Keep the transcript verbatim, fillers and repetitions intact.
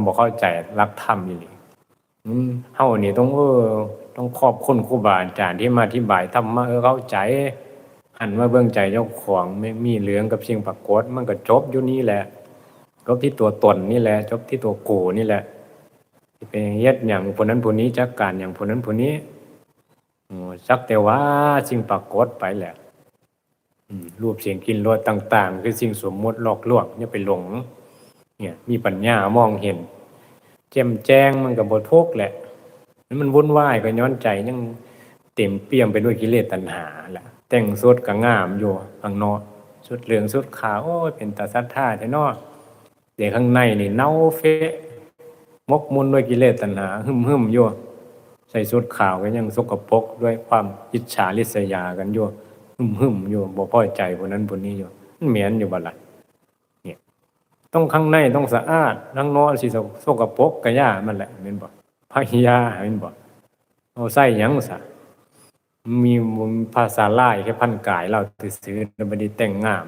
บ่เข้าใจหลักธรรมอีหลี อืม เฮานี่ต้อง เออ ต้องขอบคุณครูบาอาจารย์ที่มาอธิบายธรรมะ เออ เข้าใจ หันมาเบิ่งใจเจ้าของ ไม่มีเรื่องกับสิ่งปรากฏ มันก็จบอยู่นี่แหละ จบที่ตัวตนนี่แหละ จบที่ตัวกูนี่แหละ สิไปเฮ็ดหยังผู้นั้นผู้นี้ จัดการหยังผู้นั้นผู้นี้ โอ้ สักแต่ว่าสิ่งปรากฏไปแหละ อืม รูปเสียงกลิ่นรสต่างๆ คือสิ่งสมมุติหลอกลวง อย่าไปหลง เนี่ย มีปัญญามองเห็น แจ่มแจ้งมันก็บ่ทุกข์แหละ แล้วมันวุ่นวายก็ย้อนใจยังเต็มเปี่ยมไปด้วยกิเลสตัณหาแหละ แต่งชุดก็งามอยู่ข้างนอก ชุดเหลืองชุดขาว โอ้ย เป็นตาศรัทธาแท้เนาะ แต่ข้างในนี่เน่าเฟะ หมกมุ่นด้วยกิเลสตัณหา หึ่มๆ อยู่ ใส่ชุดขาวก็ยังสกปรกด้วยความอิจฉาริษยากันอยู่ หึ่มๆ อยู่ บ่พอใจผู้นั้นผู้นี้อยู่ มันแม่นอยู่บ่ล่ะ เนี่ย ต้องข้างในต้องสะอาด ข้างนอกสิสกปรกก็อย่ามันแหละ แม่นบ่ พยา แม่นบ่ เอาใส่หยังซะ มีภาษาลาวแค่พันกายลาวซื่อๆ แล้วบ่ได้แต่งงาม